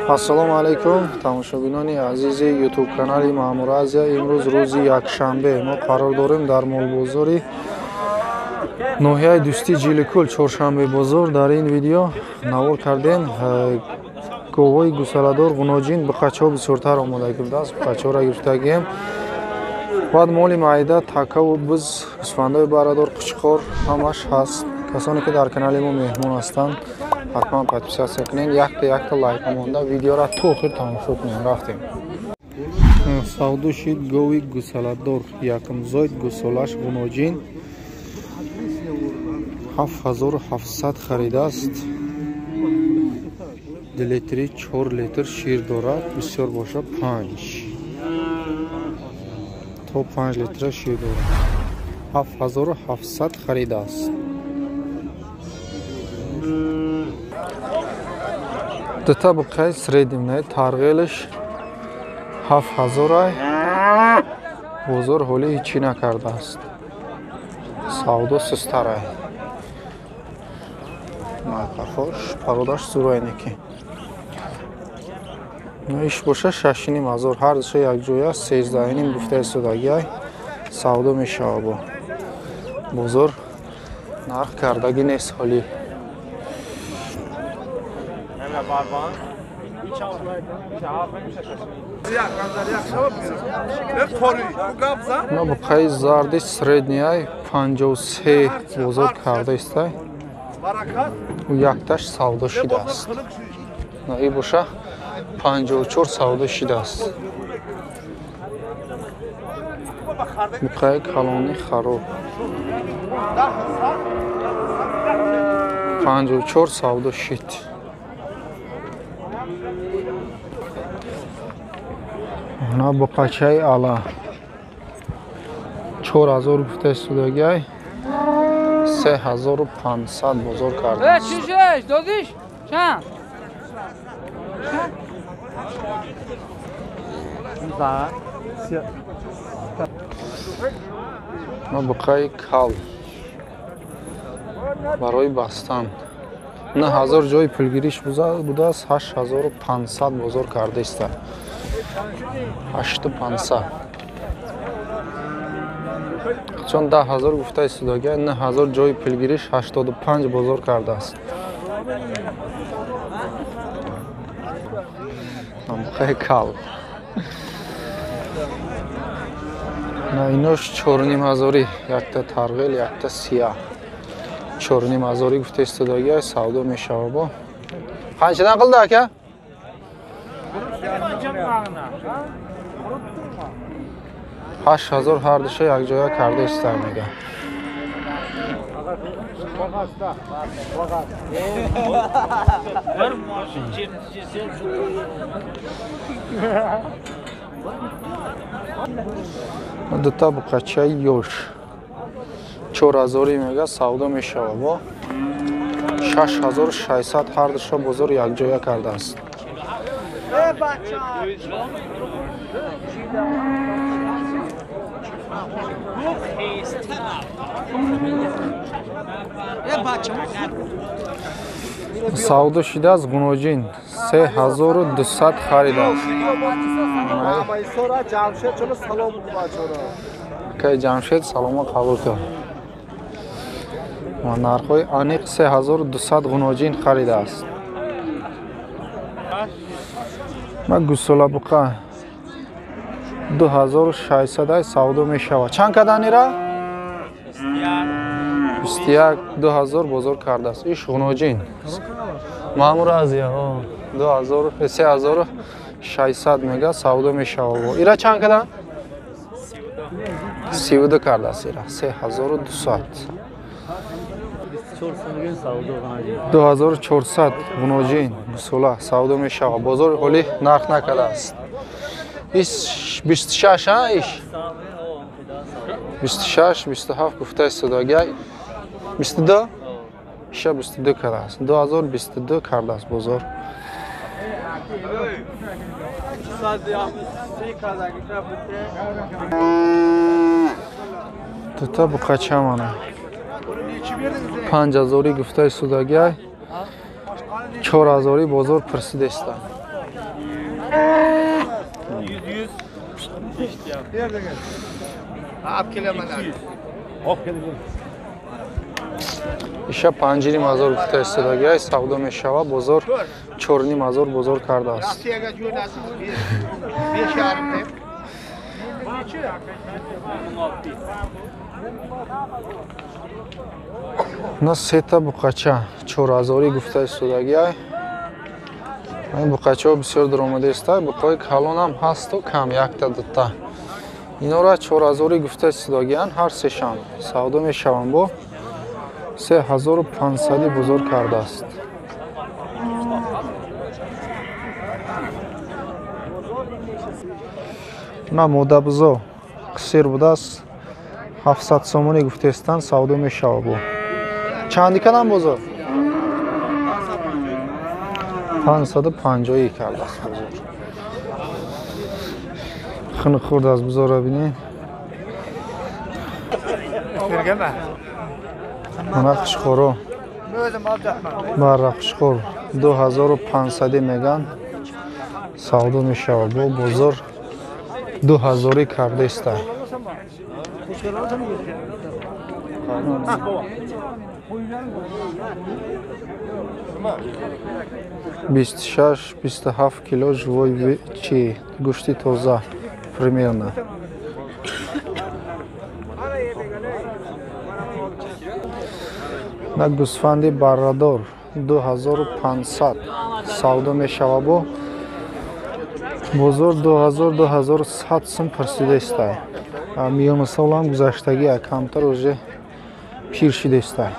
Ассалому алайкум, тамошобинони азизи YouTube канали Маъмур Азия. Имрӯз рӯзи якшанбе мо қарор дорем дар молбозори ноҳияи Дӯстӣ Ҷиликул, Чоршанбе бозор. Дар ин видео навор кардем говҳои гусаладор ғуноҷин, буқачаҳо бисёртар омодагӣ будааст, буқачаҳоро гирифтагием. Баъд моли майда, такаву буз, гӯсфандои барадор, қучқор ҳамаш ҳаст. Касоне ки дар канали мо меҳмон ҳастанд, ҳатман подписаться кунед, якта якта лайк монда видеоро то охир тамошо кунед. Рафтем. Савдо шид гови гусаладор, якумзоид, гусолаш ғуноҷин, 7700 харидааст. 2 литри 4 литр шир дорад, бисёр боша 5 то 5 литра шир дорад. 7700 харидааст. Дута буқаи средний тарғелш 7000. Бозор ҳолӣ ҳичӣ накардааст, савдо сустарай. Майқафош пародаш зурайнеки. Иш боша 6500, ҳар душа якҷоя 13,5 гуфта истодагиай, савдо мешава. Бо бозор нарх кардагӣ нест ҳолӣ. На буқаи зарди средняй 53 бозор карда истай, якташ савдо шидааст. На и боша 54 савдо шидааст. Буқаи калони хароб 54 савдо шид. На буқачаи ала 4000 гуфта истодагиай, 3500 бозор кардааст. На буқаи кал барои бастан 9000 ҷои пулгириш будааст, 8500 бозор карда истад. 8500. Чун 10000 гуфта истодагиай, 9000 ҷои пулгириш, 85 бозор кардааст. Буқаи кал. На инош 4500, якта тарғел, якта сия. 4500 гуфта истодагиай, савдо мешава. Бо қанчадан қилди ака? 8000 ҳар душа якҷоя карда истай мега. Дута буқачаи ёш 4000 мега, савдо мешава. Бо 6600 ҳар душа бозор якҷоя кардааст. Савдо шидааст ғуноҷин, 3200 харидааст. Акай Ҷамшед салома қабул кард. Ва нархҳои аниқ 3200 ғуноҷин харидааст. Ма гусола буқа 2600 савдо мешавад. Чанд каданира? 21 2000 бозор кардааст. Иш ғуноҷин. Маъмур Азия 3600 мега, савдо мешавад. Ира чанд кадан? 32 кардааст ира. 3200. 2400 ғуноҷин гусола савдо мешавад. Бозор ҳолӣ нарх накардааст. Иш 26, а иш 26 27 гуфта истодагиай, 22 иша 22 кардааст. 2022 кардааст бозор. Дута буқача мана 5000 гуфта истодагиай, 4000 бозор пурсида истад. Иша 5,5 ҳазор гуфта истодагиай, савдо мешава, бозор 4,5 ҳазор бозор кардааст. На сета буқача 4 ҳазорӣ гуфта истодагиай. Ин буқачаҳо бисёр даромадаистай, буқаҳои калонам ҳасту кам, якта дута. Инора 4 ҳазорӣ гуфта истодагиянд, ҳар сешам савдо мешаванд, бо 3500 бозор кардааст. На модабузо қисир будааст, 700 сомонӣ гуфтаистанд, савдо мешава бо. Чанди кардам бозор? 550 кардааст бозор. Хунук хурд аз бузорро бинед. Мана қушқоро. Барра қушқор 2500 меган, савдо мешава, бо бозор 2000 кардаиста. 26-27 кило живой чи гӯшти тоза примерно. На гӯсфанди баррадор 2500 савдо мешава, бо бозор 2000 2100 сум пурсидаистай. Миёнасолам гузаштагӣ, камтар уже пир шидаистай.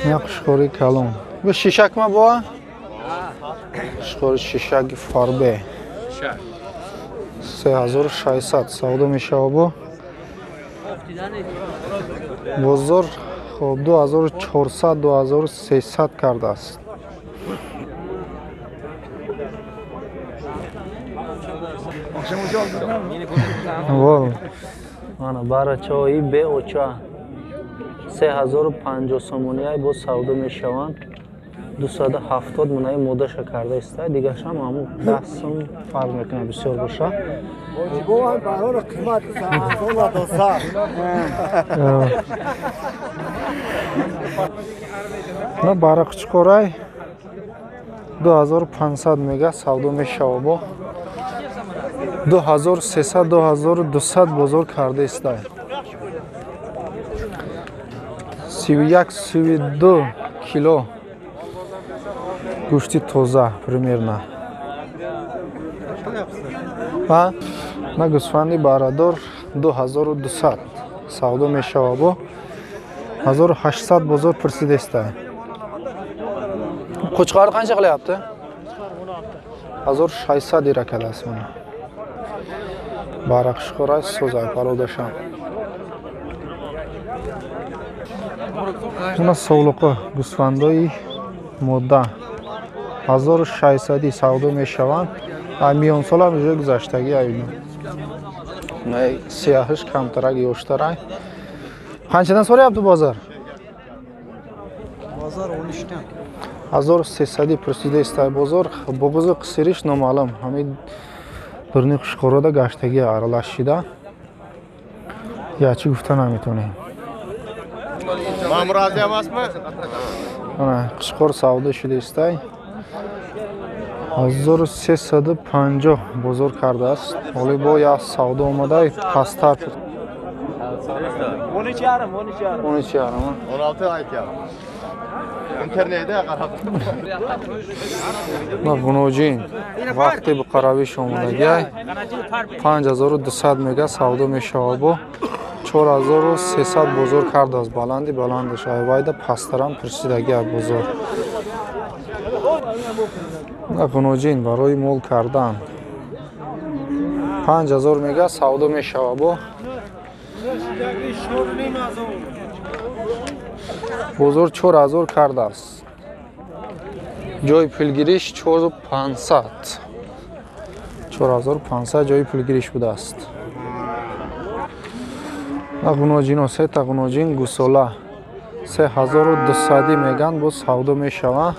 На қушқори калон. Бу шишакма боа? Қушқори шишаки фарбе. 3600 савдо мешава, бо бозор хоб 2400 2300 кардааст. Вол. Мана барачаҳои беоча 3050 сомониай бо савдо мешаванд. 270 манаи модаша карда иста, дигаршам ҳамун 10 сум фарқ мекунад, бисёр боша. На бара қучқорай 2500 мега, савдо мешава, бо 2300 2200 бозор карда истай. 31 32 кило гӯшти тоза примерно. Ва на гӯсфанди барадор 2200 савдо мешава, бо 1800 бозор пурсидаистай. Қучқор қанча qilyapti? 1600 lira кардааст мана. Бара қушқорай созай пародашам. Мана совлуқо гӯсфандои модда 1600 савдо мешаванд. Миёнсолам уже гузаштагӣ айно. Сияҳиш камтарак ёштарай. Қанчадан so'rayapti бозор? Бозор 13-dan. 1300 пурсидаистай бозор. Буғузи қисириш номаълум. Ҳамин дурни қушқорода гаштагӣ аралаш шида. Ячи гуфта наметонем. Қушқор савдо шудаистай. 1350 бозор кардааст. Ҳоло бо як савдо омада пасттар. 13,5, 13,5. 13,5. 16 aytyapti. Internetda qarab. На ғуноҷин вақти буқаравиш омадагиай 5200 мега, савдо мешава, бо 4300 бозор кардааст. Баланди баландаш айвайда пасттарам пурсидагиай бозор. На ғуноҷин барои мол кардан 5000 мега, савдо мешава, бо бозор 4000 кардааст. Ҷои пулгириш 4500. 4500 ҷои пулгириш будааст. На ғуноҷино сета ғуноҷин гусола 3200 меган, боз савдо мешава.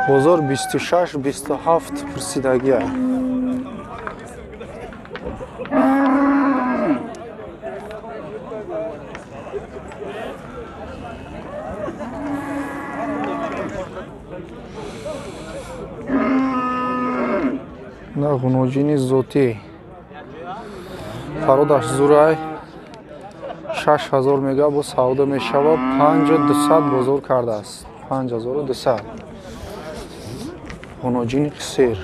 Бозор 26-27 пурсидагия. На ғуноҷини зотӣ фародаш зурай 6000 мега бо савдо мешавад. 5200 бозор кардааст. 5200. Ғуноҷини қисир.